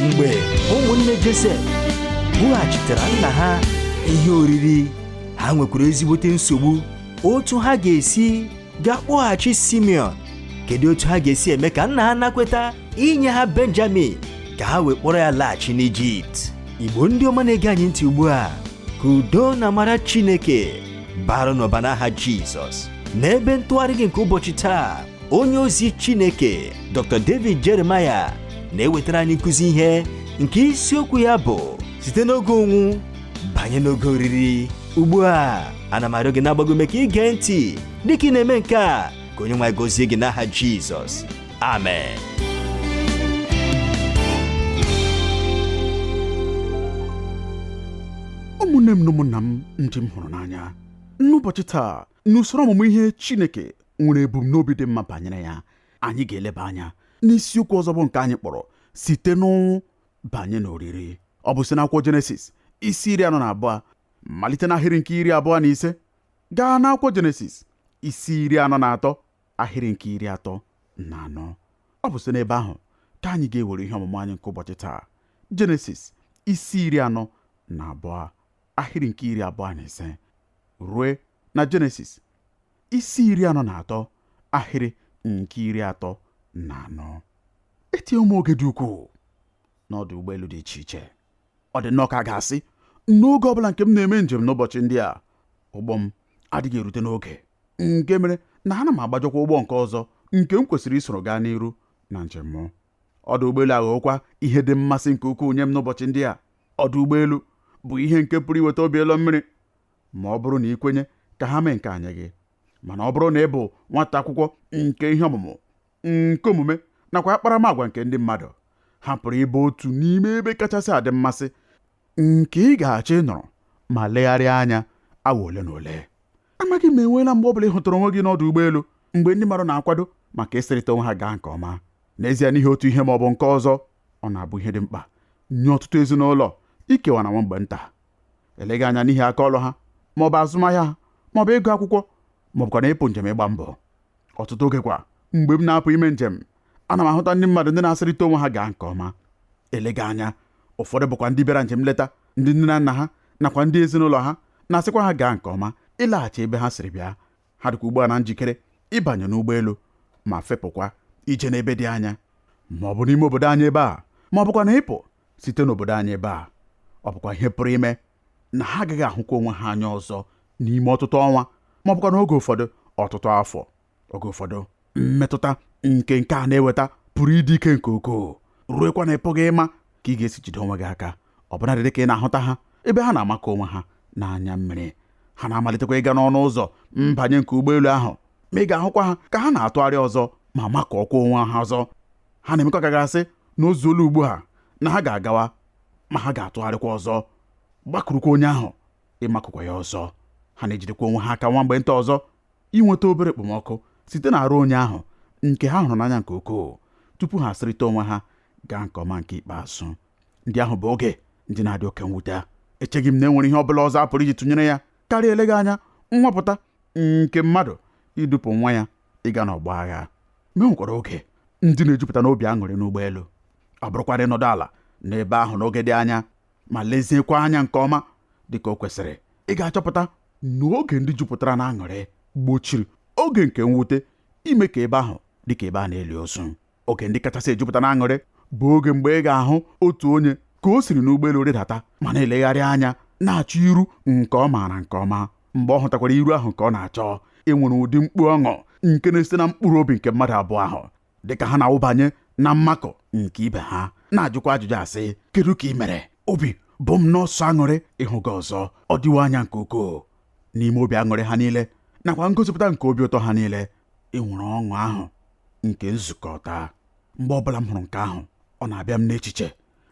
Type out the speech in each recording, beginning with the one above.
Mgbe ụmụnne Josef wughachitere nna ha ihe oriri, ha nwekwara ezigbote nsogbu otu ha ga-esi gaa kpọghachi Simeon. Kedu otu ha ga-esi eme ka nna ha nakweta inye ha Benjamin ka ha wee kpọrọ ya laghachi n'Ijipt? Igbo ndị ọma na-ege anyị ntị ugbu a, ka udo na amara Chineke bara n'ụba n'aha Jizọs. N'ebe ntụgharị gị nke ụbọchị taa, onye ozi Chineke Dr. David Jeremiah na-ewetara anyị nkụzi ihe nke isiokwu ya bụ site n'oge ụnwụ banye n'oge oriri. Ugbu a, ana m arịọ gị na-agbago ume ka ị gee ntị dịka ị na-eme nke a, ka onye nwe anyị gọzie gị n'aha Jizọs. Amen. Ụmụnne m na ụmụnna m ndị m hụrụ n'anya, n'ụbọchị taa n'usoro ọmụmụ ihe Chineke nwere ebumnobi dị mma banyere ya, anyị ga-eleba anya n'isiokwu ọzọ bụ nke anyị kpọrọ site n'ụnwụ banye n'oriri. Ọ bụ site n'akwụkwọ Jenesis isi 42 malite n'ahịrị nke 25 gaa n'akwụkwọ Jenesis isi 43 ahịrị nke 34. Ọ bụ site n'ebe ahụ ka anyị ga-ewere ihe ọmụmụ anyị nke ụbọchị taa. Jenesis isi 42 ahịrị nke 25 rue na Jenesis isi 43 ahịrị nke 34. Etinye m oge dị ukwuu n'ọdụ ụgbọelu dị iche iche. Ọ dị nnọọ ka a ga-asị n'oge ọbụla nke m na-eme njem n'ụbọchị ndị a, ụgbọ m adịghị erute n'oge, nke mere na ana m agbajọkwa ụgbọ nke ọzọ nke m kwesịrị isoro gaa n'iru na njem m. Ọdụ ụgbọelu aghọọkwa ihe dị mmasị nke ukwuu nye m n'ụbọchị ndị a. Ọdụ ụgbọelu bụ ihe nke pụrụ iweta obi elu mmiri ma ọ bụrụ na ị kwenye ka ha mee nke anyị gị. Mana ọ bụrụ na ị bụ nwata akwụkwọ nke ihe ọmụmụ nke omume nakwa akparamagwa nke ndị mmadụ, ha pụrụ ịbụ otu n'ime ebe kachasị adị mmasị nke ị ga-achọ ịnọrọ ma legharịa anya awa ole na ole. Amaghị m enweela mgbe ọ bụla ị hụtara onwe gị n'ọdụ ụgbọelu mgbe ndị mmadụ na-akwado maka ịsịrịta onwe ha gaa nke ọma. N'ezie, n'ihi otu ihe ma ọ bụ nke ọzọ, ọ na-abụ ihe dị mkpa nye ọtụtụ ezinụlọ ikewa na nwa mgbe nta. Eleghị anya n'ihi aka ọrụ ha ma ọ bụ azụmahịa ha ma ọ bụ ịgụ akwụkwọ ma ọ bụkwa na ịpụ njem ịgba mbọ. Ọtụtụ oge kwa mgbe m na-apụ ime njem, ana m ahụta ndị mmadụ ndị na-asịrịta onwe ha gaa nke ọma. Eleghị anya ụfọdụ bụkwa ndị bịara njem nleta, ndị nne na nna ha nakwa ndị ezinụlọ ha na-asịkwa ha gaa nke ọma ịlaghachi ebe ha siri bịa. Ha dịkwa ugbu a na njikere ịbanye n'ụgbọelu ma fepụkwa ije n'ebe dị anya, ma ọ bụ n'ime obodo anyị ebe a, ma ọ bụkwa na ịpụ site n'obodo anyị ebe a. Ọ bụkwa ihe pụrụ ime na ha agaghị ahụkwa onwe ha anya ọzọ n'ime ọtụtụ ọnwa, ma ọ bụkwa n'oge ụfọdụ ọtụtụ afọ. Oge ụfọdụ mmetụta nke nke a na-eweta pụrụ ịdị ike nke ukwuu, ruekwa na ị pụghị ịma ka ị ga-esi jide onwe gị aka, ọbụnadị dịka ị na-ahụta ha ebe ha na-amakọ onwe ha n'anya mmiri. Ha na-amalitekwa ịga n'ọnụ ụzọ mbanye nke ụgbọelu ahụ, ma ị ga-ahụkwa ha ka ha na-atụgharị ọzọ ma makọọkwa onwe ha ọzọ. Ha na-emekwa ka gasị na o zuola ugbu a na ha ga-agawa, ma ha ga-atụgharịkwa ọzọ gbakụrụkwa onye ahụ ịmakụkwa ya ọzọ. Ha na-ejidekwa onwe ha aka nwa mgbe nta ọzọ inweta obere okpomọkụ site n'arụ onye ahụ nke ha hụrụ n'anya nke ukwuu tupu ha asịrịta onwe ha gaa nke ọma nke ikpeazụ. Ndị ahụ bụ oge ndị na-adị oke mwute. Echeghị m na e nwere ihe ọ bụla ọzọ a pụrụ iji tụnyere ya karịa eleghị anya nwapụta nke mmadụ idupụ nwa ya ịga n'ọgbọ agha. Ma e nwekwara oge ndị na-ejupụta n'obi aṅụrị n'ụgbọelu. Ọ bụrụkwa ịnọdụ ala n'ebe ahụ n'oge dị anya ma leziekwa anya nke ọma dịka o kwesịrị, ị ga-achọpụta na oge ndị jupụtara na aṅụrị gbochiri oge nke mwute ime ka ebe ahụ dịka ebe a na-eli ozu. Oge ndị kachasị ejupụta na aṅụrị bụ oge mgbe ị ga-ahụ otu onye ka o siri n'ụgbọelu rịdata ma na-elegharị anya na-achọ iru nke ọ maara nke ọma. Mgbe ọ hụtakwara iru ahụ nke ọ na-achọ, e nwere ụdị mkpu ọṅụ nke na-esite na mkpụrụ obi nke mmadụ abụọ ahụ dịka ha na-awụbanye na mmakọ nke ibe ha, na-ajụkwa ajụjụ asị, kedu ka ị mere? Obi bụ m n'ọsọ aṅụrị ịhụ gị ọzọ. Ọ dịwo anya nke ukwuu. N'ime obi aṅụrị ha niile nakwa ngosipụta nke obi ụtọ ha niile, ị nwere ọṅụ ahụ nke nzukọta. Mgbe ọbụla m hụrụ nke ahụ, ọ na-abịa m n'echiche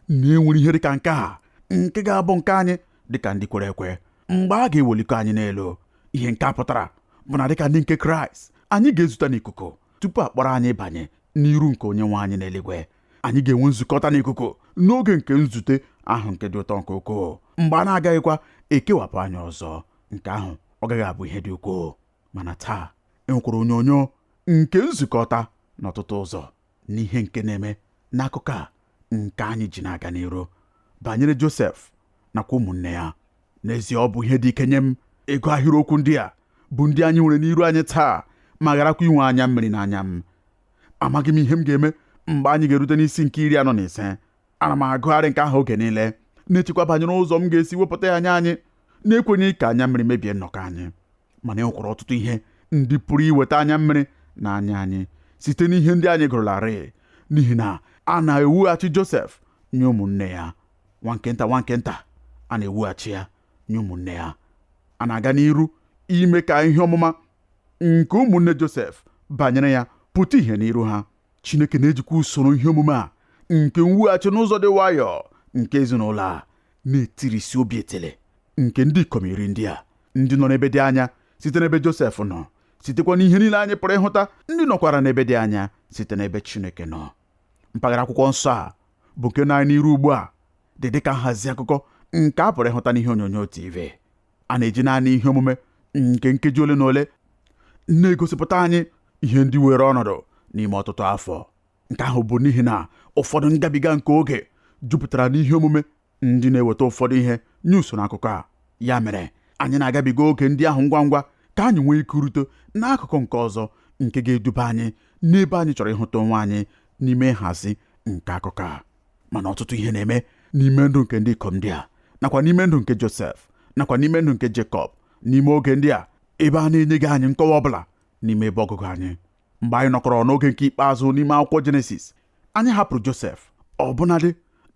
na e nwere ihe dịka nke a nke ga-abụ nke anyị dịka ndị kwere ekwe mgbe a ga-ewelikọ anyị n'elu. Ihe nke a pụtara bụ na dịka ndị nke Kraịst, anyị ga-ezute n'ikuku tupu a kpọrọ anyị banye n'iru nke onye nwe anyị n'eluigwe. Anyị ga-enwe nzukọta n'ikuku n'oge nke nzute ahụ nke dị ụtọ nke ukwuu, mgbe a na-agaghịkwa ekewapụ anyị ọzọ. Nke ahụ ọ gaghị abụ ihe dị ukwuu. Mana taa e nwekwara onyonyo nke nzukọta n'ọtụtụ ụzọ n'ihe nke na-eme n'akụkọ a nke anyị ji na-aga n'iru banyere Josef nakwa ụmụnne ya. N'ezie ọ bụ ihe dị ike nye m ịgụ ahịrịokwu ndị a bụ ndị anyị nwere n'iru anyị taa ma gharakwa inwe anya mmiri n'anya m. Amaghị m ihe m ga-eme mgbe anyị ga-erute n'isi nke 45. Ana m agụgharị nke ahụ oge niile, na-echekwa banyere ụzọ m ga-esi wepụta ya nye anyị, na-ekwenyeghị ka anya mmiri mebie nnọkọ anyị. Mana e nwekwara ọtụtụ ihe ndị pụrụ iweta anya mmiri n'anya anyị site n'ihe ndị anyị gụrụlarị, n'ihi na a na-ewughachi Josef nye ụmụnne ya nwa nke nta nwa nke nta, a na-ewughachi ya nye ụmụnne ya. A na-aga n'iru ime ka ihe ọmụma nke ụmụnne Josef banyere ya pụta ìhè n'iru ha. Chineke na-ejikwa usoro ihe omume a nke mwughachi n'ụzọ dị nwayọọ nke ezinụlọ a na-etirisi obi etele nke ndị ikom iri ndị a, ndị nọ n'ebe dị anya site n'ebe Josef nọ, sitekwa n'ihe niile anyị pụrụ ịhụta, ndị nọkwara n'ebe dị anya site n'ebe Chineke nọ. Mpaghara akwụkwọ nsọ a bụ nke nọ anyị n'iru ugbu a dị dịka nhazi akụkọ nke a pụrụ ịhụta n'ihe onyonyo TV. A na-eji naanị ihe omume nke nkeji ole na ole na-egosipụta anyị ihe ndị were ọnọdụ n'ime ọtụtụ afọ. Nke ahụ bụ n'ihi na ụfọdụ ngabiga nke oge jupụtara n'ihe omume ndị na-eweta ụfọdụ ihe nye usoro akụkọ a. Ya mere anyị na-agabiga oge ndị ahụ ngwa ngwa ka anyị nwee ike rute n'akụkụ nke ọzọ nke ga-eduba anyị n'ebe anyị chọrọ ịhụta onwe anyị n'ime nhazi nke akụkọ a. Mana ọtụtụ ihe na-eme n'ime ndụ nke ndị ikom ndị a, nakwa n'ime ndụ nke Josef, nakwa n'ime ndụ nke Jekọb n'ime oge ndị a, ebe a na-enyeghị anyị nkọwa ọbụla n'ime ebe ọgụgụ anyị. Mgbe anyị nọkọrọ n'oge nke ikpeazụ n'ime akwụkwọ Jenesis, anyị hapụrụ Josef ọbụnadị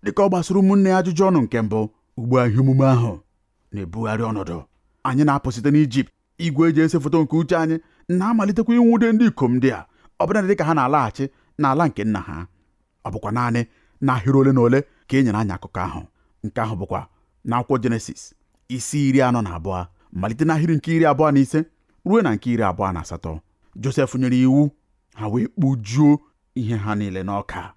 dịka ọ gbasoro ụmụnne ya ajụjụ ọnụ nke mbụ. Ugbu a ihe omume ahụ na-ebugharị ọnọdụ. Anyị na-apụ site n'Ijipt. Igwe eji ese foto nke uche anyị na-amalitekwa ịnwude ndị ikom ndị a ọbụnadị dịka ha na-alaghachi n'ala nke nna ha. Ọ bụkwa naanị n'ahịrị ole na ole ka e nyere anyị akụkọ ahụ. Nke ahụ bụkwa n'akwụkwọ Jenesis isi 42, malite n'ahịrị nke 25 ruo na nke 28. Josef nyere iwu, ha wee kpojuo ihe ha niile n'ọka.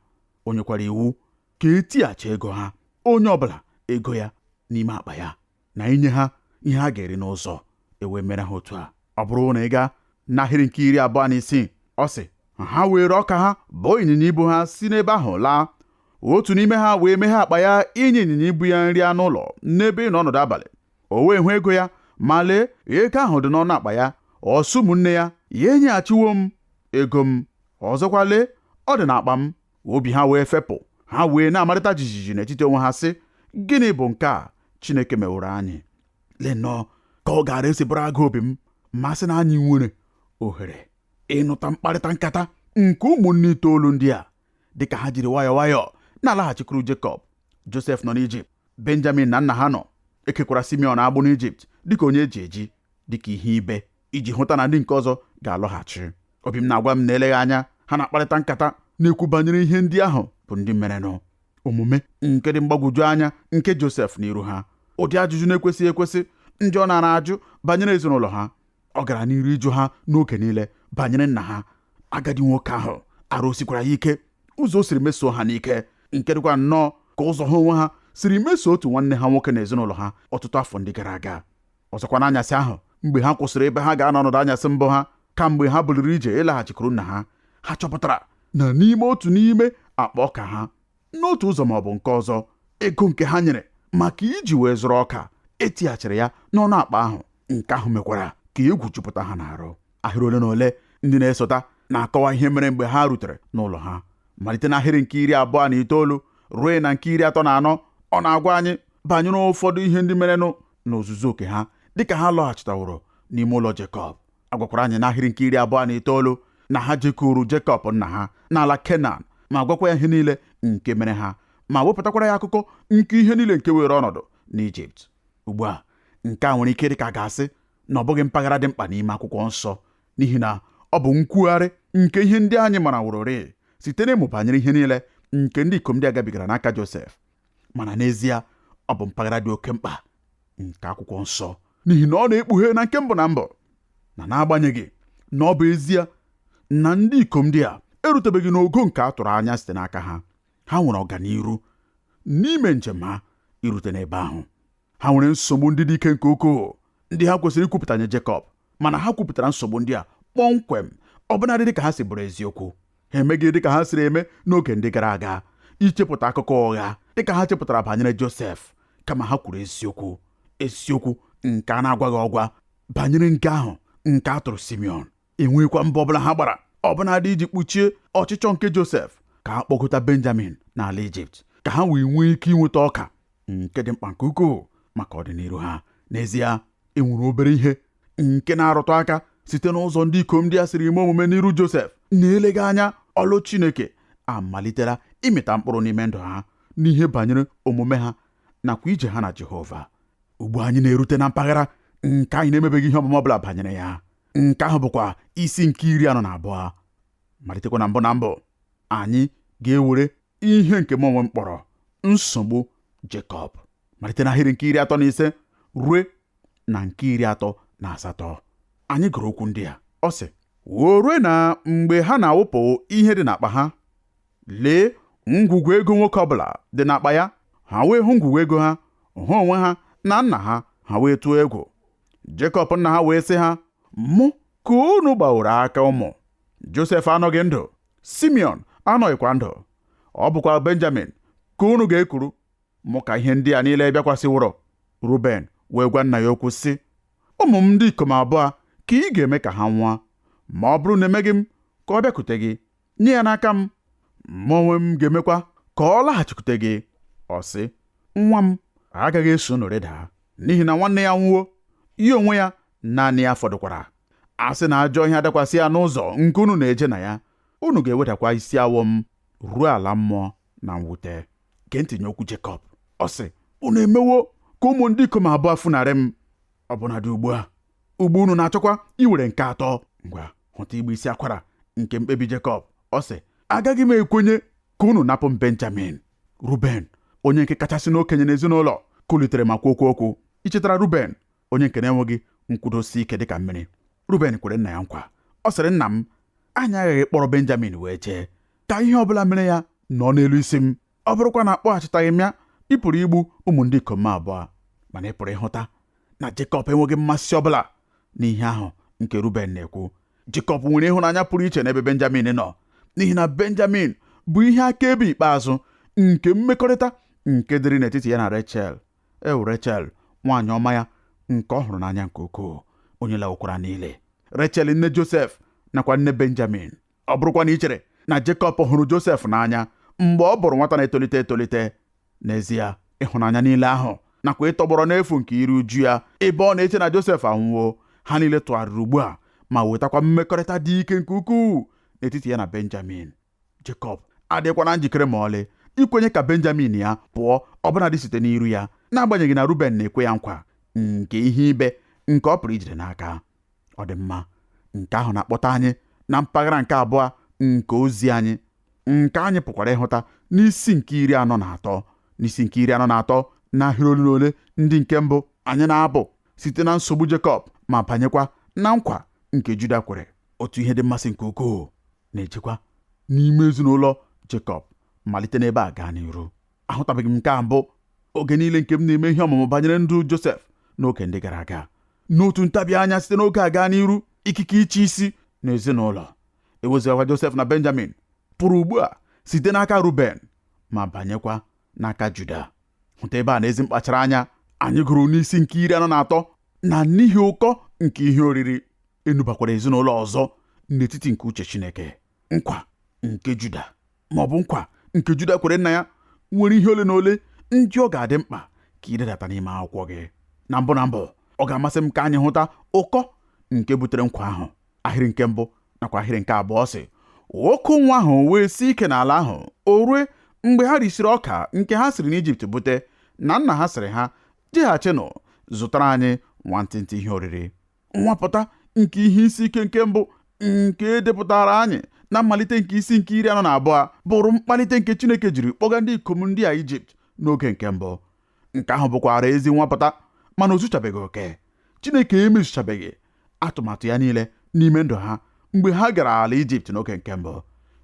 O nyekwara iwu ka etighachi ego ha, onye ọbụla ego ya n'ime akpa ya, na inye ha ihe ha ga-eri n'ụzọ. E wee mere ha otu a. Ọ bụrụ na ị gaa n'ahịrị nke 26, ọ sị, ha were ọka ha boo ịnyịnya ibu ha si n'ebe ahụ laa. Otu n'ime ha wee meghee akpa ya inye ịnyịnya ibu ya nri anụ ụlọ n'ebe ịnọ ọnọdụ abalị. O wee hụ ego ya, ma lee, ego ahụ dị n'ọnụ akpa ya. Ọ sị ụmụnne ya, ya enyeghachiwo m ego m. Ọzọkwa lee, ọ dị n'akpa m. Obi ha wee fepụ, ha wee na-amarịta jijiji n'etiti onwe ha sị, gịnị bụ nke a Chineke meworo anyị? Lee nnọọ ka ọ gaara esi bụrụ agụụ obi m ma sị na anyị nwere ohere ịnụta mkparịta nkata nke ụmụnne itoolu ndị a dịka ha jiri nwayọọ nwayọọ na-alaghachikwuru Jekọb. Josef nọ n'Ijipt, Benjamin na nna ha nọ. Ekekwara Simeon agbụ n'Ijipt dịka onye eji eji, dịka ihe ibe, iji hụta na ndị nke ọzọ ga-alọghachi. Obi m na-agwa m na eleghị anya ha na-akparịta nkata na-ekwu banyere ihe ndị ahụ bụ ndị merenụ, omume nke dị mgbagwoju anya nke Josef n'iru ha, ụdị ajụjụ na-ekwesịghị ekwesị ndị ọ nara ajụ banyere ezinụlọ ha. Ọ gara n'iru ịjụ ha n'oge niile banyere nna ha. Agadi nwoke ahụ arụ sikwara ya ike, ụzọ o siri mesoo ha n'ike, nke dịkwa nnọọ ka ụzọ ha onwe ha siri mesoo otu nwanne ha nwoke na ezinụlọ ha ọtụtụ afọ ndị gara aga. Ọzọkwa n'anyasị ahụ, mgbe ha kwụsịrị ebe ha ga-anọ ọnọdụ anyasị mbụ ha kamgbe ha buliri ije ịlaghachikwuru nna ha, ha chọpụtara na n'ime otu n'ime akpa ọka ha, n'otu ụzọ ma ọ bụ nke ọzọ, ego nke ha nyere maka iji wee zụrụ ọka etighachiri ya n'ọnụ akpa ahụ. Nke ahụ mekwara ka egwu jupụta ha n'arụ. Ahịrị ole na ole ndị na-esota na-akọwa ihe mere mgbe ha rutere n'ụlọ ha. Malite n'ahịrị nke 29 ruo na nke 34, ọ na-agwa anyị banyere ụfọdụ ihe ndị merenụ n'ozuzu oke ha dịka ha lọghachitaworo n'ime ụlọ Jekọb. A gwakwara anyị n'ahịrị nke 29 na ha jekuru Jekọb nna ha n'ala Kenan ma gwakwa ya ihe niile nke mere ha, ma wepụtakwara ya akụkọ nke ihe niile nke were ọnọdụ n'Ijipt. Ugbu a, nke a nwere ike dị ka ga-asị na ọ bụghị mpaghara dị mkpa n'ime akwụkwọ nsọ, n'ihi na ọ bụ nkwugharị nke ihe ndị anyị marawororị site n'ịmụ banyere ihe niile nke ndị ikom ndị a gabigara n'aka Josef. Mana n'ezie ọ bụ mpaghara dị oke mkpa nke akwụkwọ nsọ, n'ihi na ọ na-ekpughe na nke mbụ na mbụ na n'agbanyeghị na ọ bụ ezie na ndị ikom ndị a erutebeghị n'ogo nke a tụrụ anya site n'aka ha, ha nwere ọganiru n'ime njem ha irute n'ebe ahụ. Ha nwere nsogbu ndị dị ike nke ukwuu ndị ha kwesịrị ikwupụta nye Jekọb, mana ha kwupụtara nsogbu ndị a kpọmkwem ọbụnadị dịka ha si bụrụ eziokwu. Ha emeghị dịka ha siri eme n'oge ndị gara aga, Ichepụta akụkọ ụgha dịka ha chepụtara banyere Josef, kama ha kwuru eziokwu, eziokwu nke a na-agwaghị ọgwa banyere nke ahụ nke a tụrụ Simeon. Enweghịkwa mbọ ọbụla ha gbara, ọbụnadị iji kpuchie ọchịchọ nke Josef ka a kpọgota Benjamin n'ala Ijipt ka ha wee nwee ike inweta ọka nke dị mkpa nke ukwuu maka ọdịnihu ha. N'ezie, e nwere obere ihe nke na-arụtụ aka site n'ụzọ ndị ikom ndị a siri eme omume n'iru Josef na-eleghị anya ọlụ Chineke amalitela ịmịta mkpụrụ n'ime ndụ ha n'ihe banyere omume ha nakwa ije ha na Jehova. Ugbu anyị na-erute na mpaghara nke anyị na-emebeghị ihe ọmụma ọbụla banyere ya. Nke ahụ bụkwa isi nke 42. Malitekwa na mbụ na mbụ, anyị ga-ewere ihe nke m onwe m kpọrọ nsogbu Jekọb, malite n'ahịrị nke 35 rue na nke 38. Anyị gụrụ okwu ndị a. Ọ sị, o rue na mgbe ha na-awụpụ ihe dị n'akpa ha, lee, ngwugwu ego nwoke ọbụla dị n'akpa ya. Ha wee hụ ngwugwu ego ha, hụ onwe ha na nna ha, ha wee tụọ egwu. Jekọb nna ha wee sị ha, mụ ka unu gbaworo aka ụmụ. Josef anọghị ndụ, Simeon anọghịkwa ndụ, ọ bụkwa Benjamin ka unu ga-ekuru. Mụ ka ihe ndị a niile bịakwasịworo. Ruben wee gwa nna ya okwu sị, ụmụ m ndị ikom abụọ ka ị ga-eme ka ha nwụọ, ma ọ bụrụ na emeghị m ka ọ bịakwute gị, nye ya n'aka m, mụ onwe m ga-emekwa ka ọ laghachikwute gị. Ọ sị, nwa m agaghị eso unu rịda, n'ihi na nwanne ya nwụwo, ya onwe ya naanị ya fọdụkwara. A sị na ajọ ihe adakwasị ya n'ụzọ nke unu na-eje na ya, unu ga-ewedakwa isi awọ m ruo ala mmụọ na mwute. Gee ntị nye okwu Jekọb. Ọ sị, unu emewo ka ụmụ ndị ikom abụọ funarị m, ọbụnadị ugbu a, ugbu unu na-achọkwa iwere nke atọ. Ngwa, hụta igbe isi akwara nke mkpebi Jekọb. Ọ sị, agaghị m ekwenye ka unu napụ m Benjamin. Ruben, onye nke kachasị n'okenye n'ezinụlọ, kulitere ma kwuo okwu okwu. I chetara Ruben, onye nke na-enweghị nkwudosi ike dịka mmiri? Ruben kwere nna ya nkwa. Ọ sịrị, nna m, anyị aghaghị kpọrọ Benjamin wee jee, ka ihe ọbụla mere ya nọ n'elu isi m. Ọ bụrụkwa na akpọghachitaghị m ya, ị pụrụ igbu ụmụ ndị ikom m abụọ. Mana ị pụrụ ịhụta na Jekọb enweghị mmasị ọbụla n'ihe ahụ nke Ruben na-ekwu. Jekọb nwere ịhụnanya pụrụ iche n'ebe Benjamin nọ, n'ihi na Benjamin bụ ihe akaebe ikpeazụ nke mmekọrịta nke dịrị n'etiti ya na Rechel. Ewu Rechel, nwaanyị ọma ya nke ọ hụrụ n'anya nke ukwuu, onye lawokwara niile. Rechel nne Josef nakwa nne Benjamin. Ọ bụrụkwa na ị chere na Jekọb hụrụ Josef n'anya mgbe ọ bụrụ nwata na-etolite etolite, n'ezie ịhụnanya niile ahụ nakwa ịtọgbọrọ n'efu nke iru uju ya ebe ọ na-eche na Josef anwụwo, ha niile tụgharịrị ugbu a ma wetakwa mmekọrịta dị ike nke ukwuu n'etiti ya na Benjamin. Jekọb adịkwa na njikere ma ọlị ikwenye ka Benjamin ya pụọ ọbụnadị site n'iru ya, n'agbanyeghị na Ruben na-ekwe ya nkwa nke ihe ibe nke ọ pụrụ ijide n'aka. Ọ dị mma, nke ahụ na-akpọta anyị na mpaghara nke abụọ nke ozi anyị, nke anyị pụkwara ịhụta n'isi nke 43. N'isi nke 43 n'ahịrị ole na ole ndị nke mbụ, anyị na-abụ site na nsogbu Jekọb ma banyekwa na nkwa nke Juda kwere. Otu ihe dị mmasị nke ukwuu na-echekwa n'ime ezinụlọ Jekọb malite n'ebe a gaa n'iru. Ahụtabeghị m nke a mbụ oge niile nke m na-eme ihe ọmụmụ banyere ndụ Josef n'oge ndị gara aga. N'otu ntabi anya site n'oge a gaa n'iru, ikike ịchị isi n'ezinụlọ ewezụgakwa Josef na Benjamin pụrụ ugbu a site n'aka Ruben ma banyekwa n'aka Juda. Hụta ebe a na ezi mkpachara anya anyị gụrụ n'isi nke 43 na n'ihi ụkọ nke ihe oriri enubakwara ezinụlọ ọzọ n'etiti nke uche Chineke. Nkwa nke Juda ma ọ bụ nkwa nke Juda kwere nna ya nwere ihe ole na ole ndị ọ ga-adị mkpa ka ị dedata n'ime akwụkwọ gị. Na mbụ na mbụ, ọ ga-amasị m ka anyị hụta ụkọ nke butere nkwa ahụ. Ahịrị nke mbụ nakwa ahịrị nke abụọ sị, oke ụnwụ ahụ wee sie ike n'ala ahụ, o rue mgbe ha risiri ọka nke ha siri n'Ijipt bute, na nna ha sịrị ha, jeghachinụ zụtara anyị nwantịntị ihe oriri. Nwapụta nke ihe isi ike nke mbụ nke edepụtara anyị na mmalite nke isi nke 42 bụrụ mkpalite nke Chineke jiri kpọga ndị ikom ndị a Ijipt n'oge nke mbụ. Nke ahụ bụkwara ezi nwapụta, mana o zuchabeghị oke. Chineke emezuchabeghị atụmatụ ya niile n'ime ndụ ha mgbe ha gara ala Ijipt n'oge nke mbụ.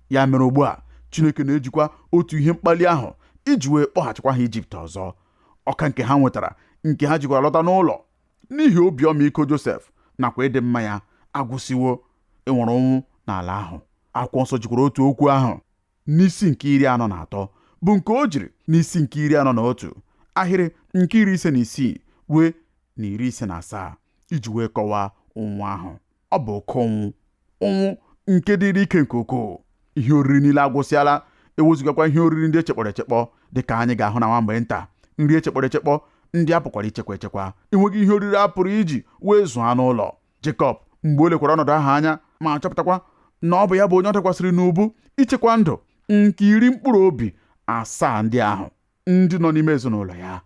Ya mere ugbu a Chineke na-ejikwa otu ihe mkpali ahụ iji wee kpọghachikwa ha Ijipt ọzọ. Ọka nke ha nwetara nke ha jikwara lọta n'ụlọ n'ihi obi ọmịiko Josef nakwa ịdị mma ya agwụsịwo. Enwere ụnwụ n'ala ahụ. Akwụkwọ nsọ jikwara otu okwu ahụ n'isi nke 43 bụ nke o jiri n'isi nke 41 ahịrị nke 56 ruo na 57 iji wee kọwaa ụnwụ ahụ. Ọ bụ oke ụnwụ, ụnwụ nke dịrị ike nke ukwuu. Ihe oriri niile agwụsịala, ewezụgakwa ihe oriri ndị echekpọrọ echekpọ, dị ka anyị ga-ahụ na nwa mgbe nta. Nri echekpọrọ echekpọ ndị a pụkwara ichekwa echekwa. Enweghị ihe oriri a pụrụ iji wee zụọ anụ ụlọ. Jekọb, mgbe o lekwara ọnọdụ ahụ anya ma chọpụtakwa na ọ bụ ya bụ onye ọ dakwasịrị n'ubu ichekwa ndụ nke iri mkpụrụ obi asaa ndị ahụ ndị nọ n'ime ezinụlọ ya,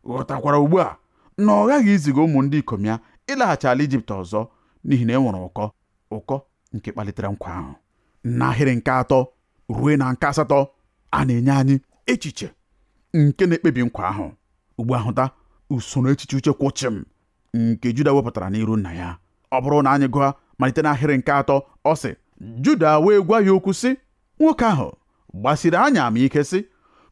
ghọtakwara ugbu a na ọ ghaghị iziga ụmụ ndị ikom ya ịlaghachi ala Ijipt ọzọ, n'ihi na e nwere ụkọ, ụkọ nke kpalitere nkwa ahụ. N'ahịrị nke 3 ruo na nke 8, a na-enye anyị echiche nke na-ekpebi nkwa ahụ. Ugbu a hụta usoro echiche uche kwụ chịm nke Juda wepụtara n'iru nna ya. Ọ bụrụ na anyị gụọ malite n'ahịrị nke 3, ọ sị, Juda wee gwa ya okwu sị, nwoke ahụ gbasiri anyị ama ike sị,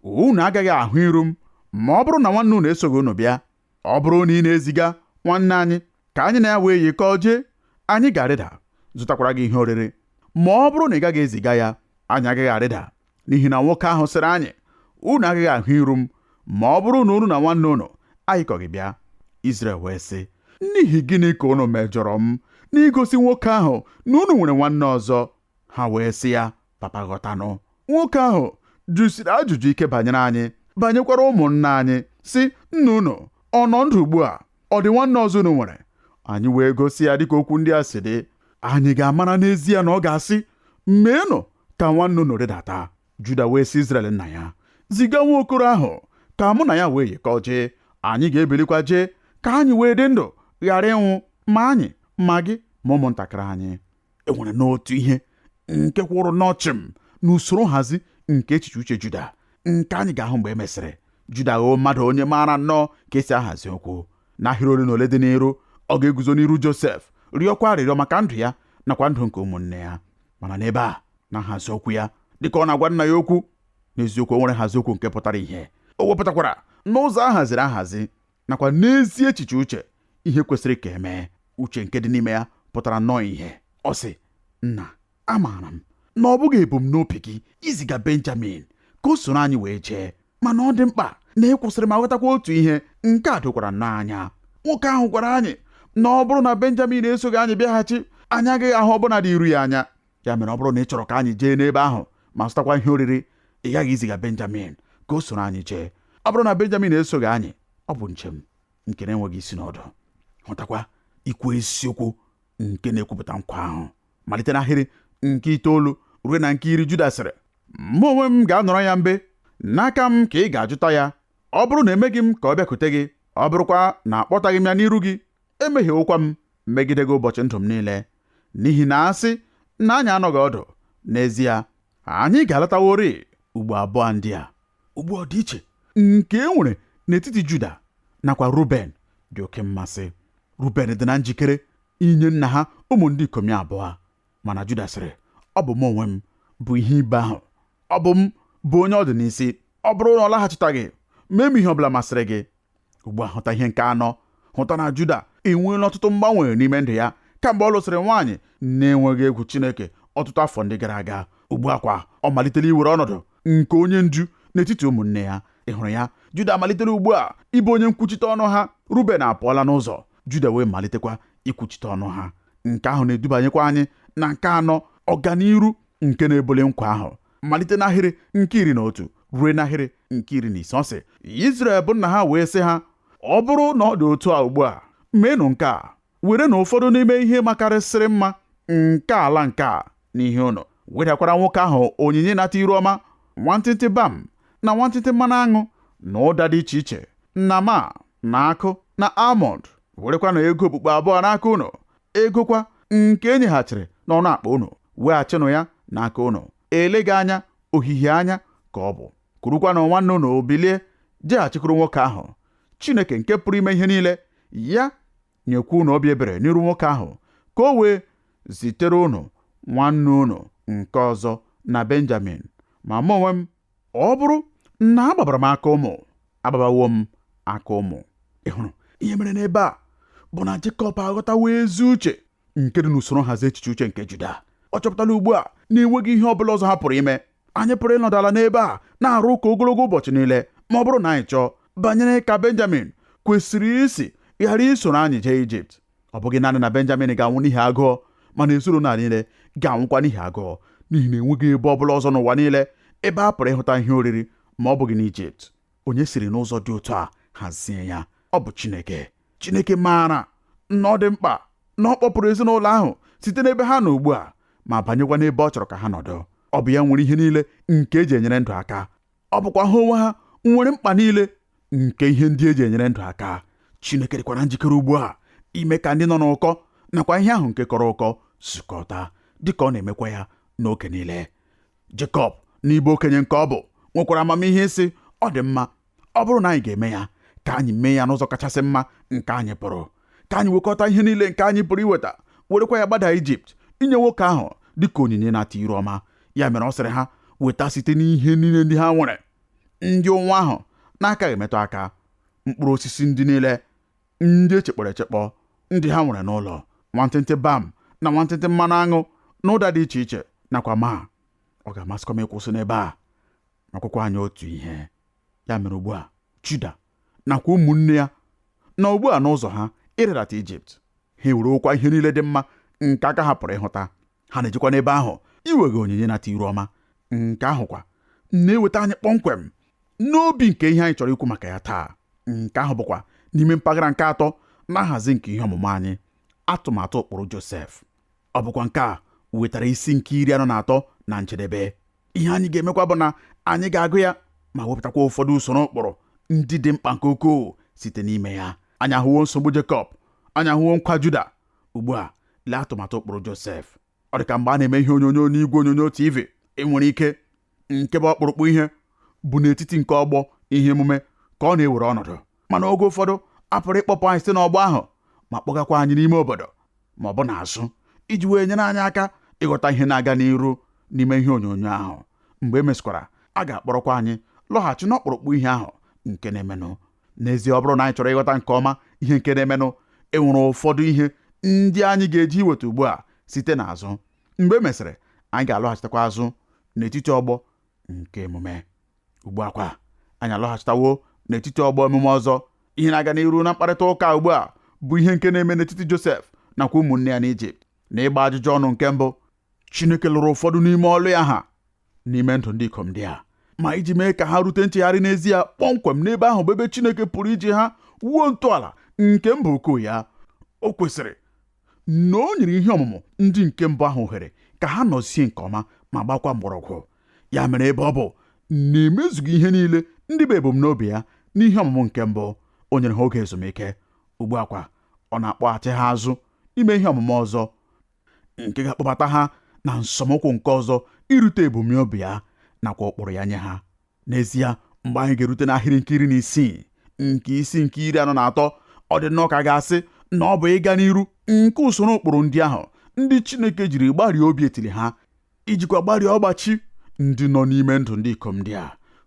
unu agaghị ahụ iru m ma ọ bụrụ na nwanne unu esoghị unu bịa. Ọ bụrụ na ị na-eziga nwanne anyị ka anyị na ya wee yikọọ jee, anyị ga-arịda zụtakwara gị ihe oriri. Ma ọ bụrụ na ị gaghị eziga ya, anyị agaghị arịda, n'ihi na nwoke ahụ sịrị anyị, unu agaghị ahụ iru m ma ọ bụrụ na unu na nwanne unu ayịkọghị bịa. Izrel wee sị, n'ihi gịnị ka unu mejọrọ m n'igosi nwoke ahụ na unu nwere nwanne ọzọ? Ha wee sị ya, papa ghọtanụ, nwoke ahụ jụsiri ajụjụ ike banyere anyị, banyekwara ụmụnna anyị, sị, nna unu ọ nọ ndụ ugbu a? Ọ dị nwanne ọzọ unu nwere? Anyị wee gosi ya dịka okwu ndị a si dị. Anyị ga-amara n'ezie na ọ ga-asị, meenụ ka nwanne unu rịdata. Juda wee sị Izrel nna ya, ziga nwa okoro ahụ ka mụ na ya wee yikọọ jee. Anyị ga-ebilikwa jee ka anyị wee dị ndụ ghara ịnwụ, ma anyị ma gị ma ụmụntakịrị anyị. E nwere n'otu ihe nke kwụrụ n'ọchịm n'usoro nhazi nke echiche uche Juda, nke anyị ga-ahụ mgbe e mesịrị. Juda ghọọ mmadụ onye maara nnọọ ka esi ahazi okwu. N'ahịrị ole na ole dị n'iru, ọ ga-eguzo n'iru Josef rịọkwa arịrịọ maka ndụ ya nakwa ndụ nke ụmụnne ya. Mana n'ebe a, na nhazi okwu ya, dịka ọ na-agwa nna ya okwu, n'eziokwu o nwere nhazi okwu nke pụtara ihe. O wepụtakwara n'ụzọ a haziri ahazi nakwa n'ezi echiche uche ihe kwesịrị ka emee. Uche nke dị n'ime ya pụtara nnọọ ihe. Ọ sị, nna, amaara m na ọ bụghị ebumnobi gị iziga Benjamin ka o soro anyị wee jee, mana ọ dị mkpa na ị kwụsịrị ma ghọtakwa otu ihe. Nke a dokwara nnọọ anya. Nwoke ahụ gwara anyị na ọ bụrụ na Benjamin esoghị anyị bịaghachi, anyị agaghị ahụ ọbụna dị iru ya anya. Ya mere ọ bụrụ na ị chọrọ ka anyị jee n'ebe ahụ ma zụtakwa ihe oriri, ị ghaghị iziga Benjamin ka o soro anyị jee. Ọ bụrụ na Benjamin esoghị anyị, ọ bụ njem nke na-enweghị isi n'ọdụ. Hụtakwa ikwu eziokwu nke na-ekwupụta nkwa ahụ. Malite n'ahịrị nke 9 ruo na nke 10, Juda sịrị, mụ onwe m ga-anọrọ ya mbe, n'aka m ka ị ga-ajụta ya. Ọ bụrụ na emeghị m ka ọ bịakwute gị, ọ bụrụkwa na akpọtaghị m ya n'iru gị, emehiewokwa m megide gị ụbọchị ndụ m niile. N'ihi na asị na anyị anọghị ọdụ, n'ezie anyị ga-alọtaworị ugbo abụọ ndị a. Ugbu ọ dị iche nke e nwere n'etiti Juda nakwa Ruben dị oke mmasị. Ruben dị na njikere inye nna ha ụmụ ndị ikom ya abụọ, mana Juda sịrị, ọ bụ m onwe m bụ ihe ibe ahụ, ọ bụ m bụ onye ọ dị n'isi. Ọ bụrụ na ọ laghachitaghị, mee m ihe ọ bụla masịrị gị. Ugbu a hụta ihe nke anọ. Hụta na Juda enweela ọtụtụ mgbanwe n'ime ndụ ya kamgbe ọ lụsịrị nwaanyị na-enweghị egwu Chineke ọtụtụ afọ ndị gara aga. Ugbu a kwa ọ malitela iwere ọnọdụ nke onye ndu n'etiti ụmụnne ya. Ị hụrụ ya? Juda amalitela ugbu a ịbụ onye nkwuchite ọnụ ha. Ruben apụọla n'ụzọ, Juda wee malitekwa ikwuchite ọnụ ha. Nke ahụ na-edubanyekwa anyị na nke anọ, ọganiru nke na-ebuli nkwa ahụ. Malite n'ahịrị nke 11 ruo n'ahịrị nke 15, ọ sị, Izrel bụ nna ha wee sị ha, ọ bụrụ na ọ dị otu a ugbu a, meenụ nke a, were na ụfọdụ n'ime ihe makarịsịrị mma nke ala nke a n'ihe unu, wedakwara nwoke ahụ onyinye nata iru ọma, nwantịntị bam na nwantịntị mmanụ aṅụ na ụda dị iche iche na ma na akụ na almọnd, werekwa na ego okpukpe abụọ n'aka unu, ego kwa nke e nyeghachiri n'ọnụ akpa unu, weghachinụ ya n'aka unu. Eleghị anya ohihie anya ka ọ bụ. Kurukwa na nwanne unu bilie jeghachikwuru nwoke ahụ. Chineke nke pụrụ ime ihe niile ya nyekwa unu obi ebere n'iru nwoke ahụ, ka o wee zitere unu nwanne unu nke ọzọ na Benjamin. Ma mụ onwe m, ọ bụrụ na agbabara m aka ụmụ, agbabawo m aka ụmụ. Ị hụrụ ihe mere n'ebe a bụ na Jekọb aghọtawo ezi uche nke dị n'usoro nhazi echiche uche nke Juda. Ọ chọpụtala ugbu a na enweghị ihe ọ bụla ọzọ ha pụrụ ime. Anyị pụrụ ịnọdụ ala n'ebe a na-arụ ụka ogologo ụbọchị niile, ma ọ bụrụ na anyị chọọ, banyere ka Benjamin kwesịrị isi ghara isoro anyị jee Ijipt. Ọ bụghị naanị na Benjamin ga-anwụ n'ihi agụụ, mana ezinụlọ a niile ga-anwụkwa n'ihi agụụ, n'ihi na enweghị ebe ọ bụla ọzọ n'ụwa niile ebe a pụrụ ịhụta ihe oriri ma ọ bụghị n'Ijipt. Onye siri n'ụzọ dị otu a hazie ya? Ọ bụ Chineke. Chineke maara na ọ dị mkpa na ọ kpọpụrụ ezinụlọ ahụ site n'ebe ha nọ ugbu a ma banyekwa n'ebe ọ chọrọ ka ha nọdụ. Ọ bụ ya nwere ihe niile nke eji enyere ndụ aka. Ọ bụkwa ha onwe ha nwere mkpa niile nke ihe ndị eji enyere ndụ aka. Chineke dịkwa na njikere ugbu a ime ka ndị nọ n'ụkọ nakwa ihe ahụ nke kọrọ ụkọ zukọta, dịka ọ na-emekwa ya n'oge niile. Jekọb, n'ịbụ okenye nke ọ bụ, nwekwara amamihe ịsị, ọ dị mma, ọ bụrụ na anyị ga-eme ya, ka anyị mee ya n'ụzọ kachasị mma nke anyị pụrụ. Ka anyị wekọta ihe niile nke anyị pụrụ iweta, werekwa ya gbada Ijipt inye nwoke ahụ dịka onyinye nata iru ọma. Ya mere ọ sịrị ha weta site n'ihe niile ndị ha nwere, ndị ụnwụ ahụ na-akaghị emetụ aka, mkpụrụ osisi ndị niile ndị echekpọrọ echekpọ ndị ha nwere n'ụlọ, nwantịntị bam na nwantịntị mmanụ aṅụ na ụda dị iche iche nakwa maa. Ọ ga-amasịkwa m ịkwụsị n'ebe a ma kwekwa anyị otu ihe. Ya mere ugbu a, Juda nakwa ụmụnne ya na ugbu a n'ụzọ ha ịrịdata Ijipt, ha ewerewokwa ihe niile dị mma nke aka ha pụrụ ịhụta. Ha na-ejekwa n'ebe ahụ iwega onyinye nata iru ọma. Nke ahụ kwa na-eweta anyị kpọmkwem n'obi nke ihe anyị chọrọ ikwu maka ya taa. Nke ahụ bụkwa n'ime mpaghara nke atọ na nhazi nke ihe ọmụmụ anyị, atụmatụ ụkpụrụ Josef. Ọ bụkwa nke a wetara isi nke 43 na njedebe. Ihe anyị ga-emekwa bụ na anyị ga-agụ ya ma wepụtakwa ụfọdụ usoro ụkpụrụ ndị dị mkpa nke ukwuu site n'ime ya. Anyị ahụwo nsogbu Jekọb, anyị ahụwo nkwa Juda. Ugbu a, lee atụmatụ ụkpụrụ Josef. Ọ dị ka mgbe a na-eme ihe onyonyo n'igwe onyonyo TV, e nwere ike nke bụ ọkpụrụkpụ ihe bụ n'etiti nke ọgbọ ihe emume ka ọ na-ewere ọnọdụ, mana oge ụfọdụ a pụrụ ịkpọpụ anyị site n'ọgbọ ahụ ma kpọgakwa anyị n'ime obodo ma ọ bụ n'azụ iji wee nyere anyị aka ịghọta ihe na-aga n'iru n'ime ihe onyonyo ahụ. Mgbe e mesịkwara, a ga-akpọrọkwa anyị lọghachi n'ọkpụrụkpụ ihe ahụ nke na-emenụ. N'ezie, ọ bụrụ na anyị chọrọ ịghọta nke ọma ihe nke na-emenụ, e nwere ụfọdụ ihe ndị anyị ga-eji iweta ugbu a site n'azụ. Mgbe e mesịrị, anyị ga-alọghachitakwa azụ n'etiti ọgbọ nke emume. Ugbu a kwa, anyị alọghachitawo n'etiti ọgbọ emume ọzọ. Ihe na-aga n'iru na mkparịta ụka ugbu a bụ ihe nke na-eme n'etiti Josef nakwa ụmụnne ya n'Ijipt. Na ịgba ajụjụ ọnụ nke mbụ, Chineke lụrụ ụfọdụ n'ime ọlụ ya ha n'ime ndụ ndị ikom ndị a, ma iji mee ka ha rute nchegharị n'ezie kpọmkwem n'ebe ahụ bụ ebe Chineke pụrụ iji ha wuo ntọala nke mba ukwu ya. O kwesịrị na o nyere ihe ọmụmụ ndị nke mbụ ahụ ohere ka ha nọzie nke ọma ma gbakwa mgbọrọgwụ. Ya mere, ebe ọ bụ na emezughị ihe niile ndị bụ ebumnobi ya n'ihe ọmụmụ nke mbụ, o nyere ha oge ezumike. Ugbu a kwa, ọ na-akpọghachi ha azụ ime ihe ọmụmụ ọzọ nke ga-akpọbata ha na nsọmụkwụ nke ọzọ irute ebumnobi ya nakwa ụkpụrụ ya nye ha. N'ezie, mgbe anyị ga-erute n'ahịrị nke 16 nke isi nke 43, ọ dị nnọọ ka a ga-asị na ọ bụ ịga n'iru nke usoro ụkpụrụ ndị ahụ ndị Chineke jiri gbarie obi etili ha, ijikwa gbarie ọgbachi ndị nọ n'ime ndụ ndị ikom ndị a,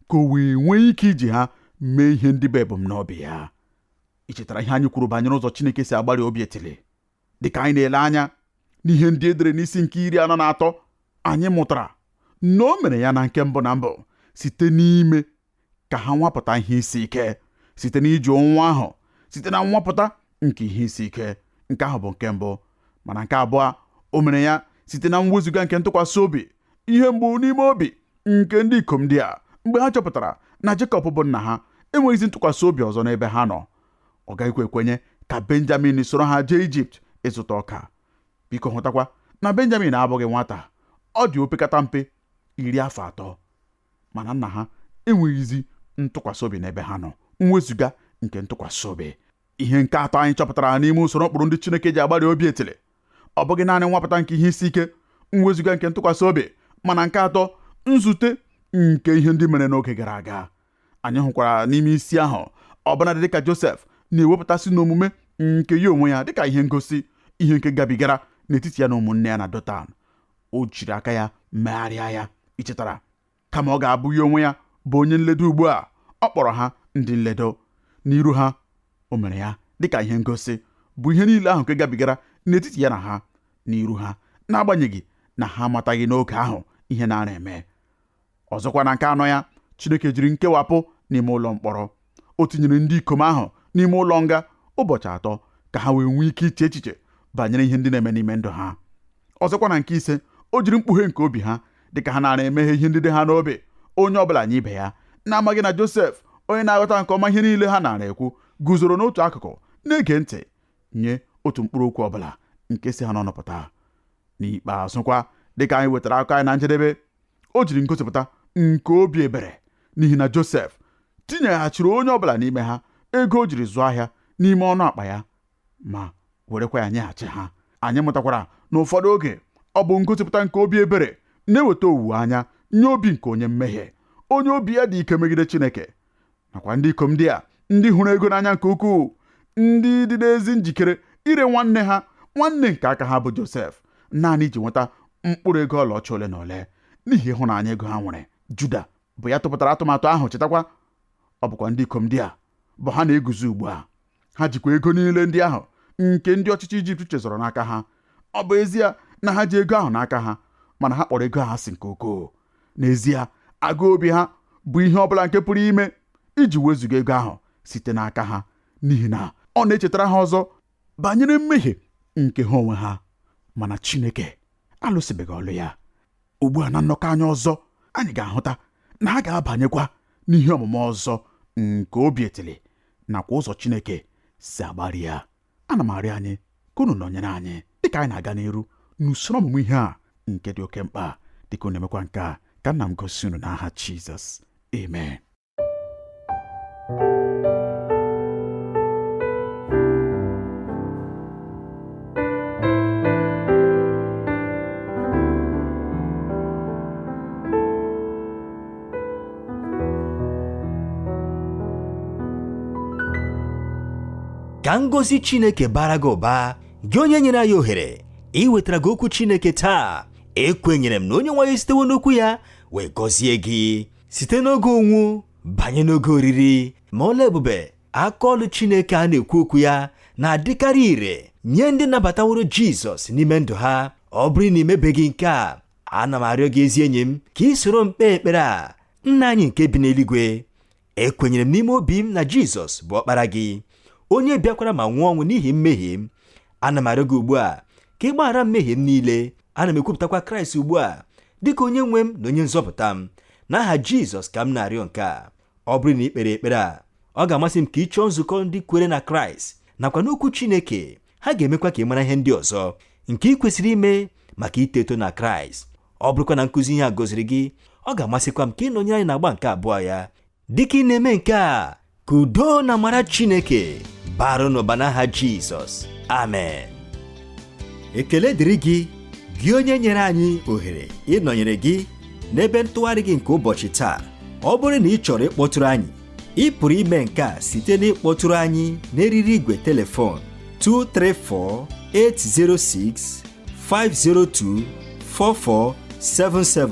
ka o wee nwee ike iji ha mee ihe ndị bụ ebumnobi ya. Ị chetara ihe anyị kwuru banyere ụzọ Chineke si agbari obi etili? Dịka anyị na-ele anya n'ihe ndị edere n'isi nke 43, anyị mụtara na o mere ya na nke mbụ na mbụ site n'ime ka ha nwapụta ihe isi ike, site n'iji ụnwụ ahụ, site na nwapụta nke ihe isi ike. Nke ahụ bụ nke mbụ. Mana nke abụọ, o mere ya site na mwezuga nke ntụkwasị obi, ihe mgbu n'ime obi nke ndị ikom ndị a mgbe ha chọpụtara na Jekọb bụ nna ha enweghịzi ntụkwasị obi ọzọ n'ebe ha nọ. Ọ gaghịkwa ekwenye ka Benjamin soro ha jee Ijipt ịzụta ọka. Biko hụtakwa na Benjamin abụghị nwata, ọ dị opekata mpe 30 afọ, mana nna ha enweghịzi ntụkwasị obi n'ebe ha nọ, mwezuga nke ntụkwasị obi. Ihe nke atọ anyị chọpụtara n'ime usoro ụkpụrụ ndị Chineke ji agbari obi etili, ọ bụghị naanị nwapụta nke ihe isi ike, mwezuga nke ntụkwasị obi, mana nke atọ, nzute nke ihe ndị mere n'oge gara aga. Anyị hụkwara n'ime isi ahụ ọbụnadị dịka Josef na-ewepụtasị n'omume nke ya onwe ya dịka ihe ngosi ihe nke gabigara n'etiti ya na ụmụnne ya na Dotan. O jiri aka ya megharịa ya. Ichetara, kama ọ ga-abụ ya onwe ya bụ onye nledo ugbu a, ọ kpọrọ ha ndị nledo. N'iru ha, o mere ya dịka ihe ngosi bụ ihe niile ahụ nke gabigara n'etiti ya na ha n'iru ha, n'agbanyeghị na ha amataghị n'oge ahụ ihe na-ara eme. Ọzọkwa na nke anọ ya, Chineke jiri nkewapụ n'ime ụlọ mkpọrọ. O tinyere ndị ikom ahụ n'ime ụlọ nga ụbọchị 3 ka ha wee nwee ike iche echiche banyere ihe ndị na-eme n'ime ndụ ha. Ọzọkwa na nke ise, o jiri mkpughe nke obi ha dịka ha nara emeghe ihe ndị dị ha n'obi, onye ọbụla nye ibe ya, na-amaghị na Josef, onye na-aghọta nke ọma ihe niile ha nara ekwu, guzoro n'otu akụkụ na-ege ntị nye otu mkpụrụ okwu ọbụla nke si ha n'ọnụ pụta. N'ikpeazụkwa, dịka anyị wetara akụkọ anyị na njedebe, o jiri ngosipụta nke obi ebere, n'ihi na Josef tinyeghachiri onye ọbụla n'ime ha ego o jiri zụọ ahịa n'ime ọnụ akpa ya, ma werekwa ya nyeghachi ha. Anyị mụtakwara na ụfọdụ oge ọ bụ ngosipụta nke obi ebere na-eweta owuwe anya nye obi nke onye mmehie, onye obi ya dị ike megide Chineke, nakwa ndị ikom ndị a ndị hụrụ ego n'anya nke ukwuu, ndị dị n'ezi njikere ire nwanne ha, nwanne nke aka ha bụ Josef, naanị iji nweta mkpụrụ ego ọlaọcha ole na ole n'ihi ịhụnanya ego ha nwere. Juda bụ ya tụpụtara atụmatụ ahụ. Chetakwa, ọ bụkwa ndị ikom ndị a bụ ha na-eguzo ugbu a. Ha jikwa ego niile ndị ahụ nke ndị ọchịchị Ijipt chezọrọ n'aka ha. Ọ bụ ezie na ha ji ego ahụ n'aka ha, mana ha kpọrọ ego ha asị nke ukwuu. N'ezie, agụụ obi ha bụ ihe ọbụla nke pụrụ ime iji wezụga ego ahụ site n'aka ha, n'ihi na ọ na-echetara ha ọzọ banyere mmehie nke ha onwe ha. Mana Chineke alụsịbeghị ọlụ ya. Ugbu a na nnọkọ anyị ọzọ, anyị ga-ahụta na ha ga-abanyekwa n'ihe ọmụma ọzọ nke obi etili nakwa ụzọ Chineke si agbari ya. Ana m arịọ anyị ka unu nọnyere anyị dịka anyị na-aga n'iru n'usoro ọmụmụ ihe a nke dị oke mkpa. Dịka unu emekwa nke a, ka nna m gosi unu n'aha Jizọs, amen. Ka ngọzi Chineke bara gị ụba, gị onye nyere anyị ohere iwetara gị okwu Chineke taa. Ekwenyere m na onye nwe anyị sitewo n'okwu ya wee gọzie gị site n'oge ụnwụ banye n'oge oriri. Ma ọla ebube aka ọlụ Chineke a na-ekwu okwu ya na-adịkarị ire nye ndị nabataworo Jizọs n'ime ndụ ha. Ọ bụrụ na ị mebeghị nke a, ana m arịọ gị ezi enyi m ka ị soro m kpee ekpere a. Nna anyị nke bi n'eluigwe, ekwenyere m n'ime obi m na Jizọs bụ ọkpara gị, onye bịakwara ma nwụọ ọnwụ n'ihi mmehie m. Ana m arịọ gị ugbu a ka ị gbaghara mmehie m niile. Ana m ekwupụtakwa Kraịst ugbu a dịka onye nwe m na onye nzọpụta m. N'aha Jizọs ka m na-arịọ nke a. Ọ bụrụ na ị kpere ekpere a, ọ ga-amasị m ka ị chọọ nzukọ ndị kwere na Kraịst nakwa n'okwu Chineke. Ha ga-emekwa ka ị mara ihe ndị ọzọ nke ị kwesịrị ime maka ito eto na Kraịst. Ọ bụrụkwa na nkụzi ihe a gọziri gị, ọ ga-amasịkwa m ka ị nọnyere anyị n'agba nke abụọ ya. Dịka ị na-eme nke a, ka udo na amara Chineke bara n'ụba n'aha Jizọs, amen. Ekele dịrị gị, gị onye nyere anyị ohere ịnọnyere gị n'ebe ntụgharị gị nke ụbọchị taa. Ọ bụrụ na ị chọrọ ịkpọtụrụ anyị, ị pụrụ ime nke a site n'ịkpọtụrụ anyị n'eriri igwe telefon 234 806 502 4477,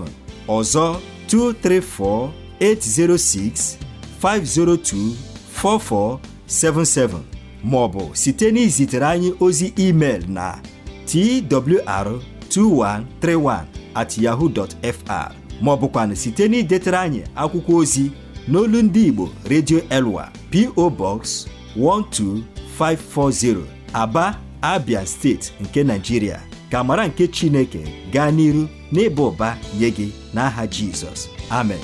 ọzọ 234 806 502 4477, ma ọ bụ site n'izitere anyị ozi email na twr2131@yahoo.fr, ma ọ bụkwanụ site n'idetere anyị akwụkwọ ozi n'olu ndị Igbo Radio Elwa, P.O. Box 12540, Aba, Abia steeti nke Nigeria. Ka amara nke Chineke gaa n'iru n'ịba ụba nye gị n'aha Jizọs, amen.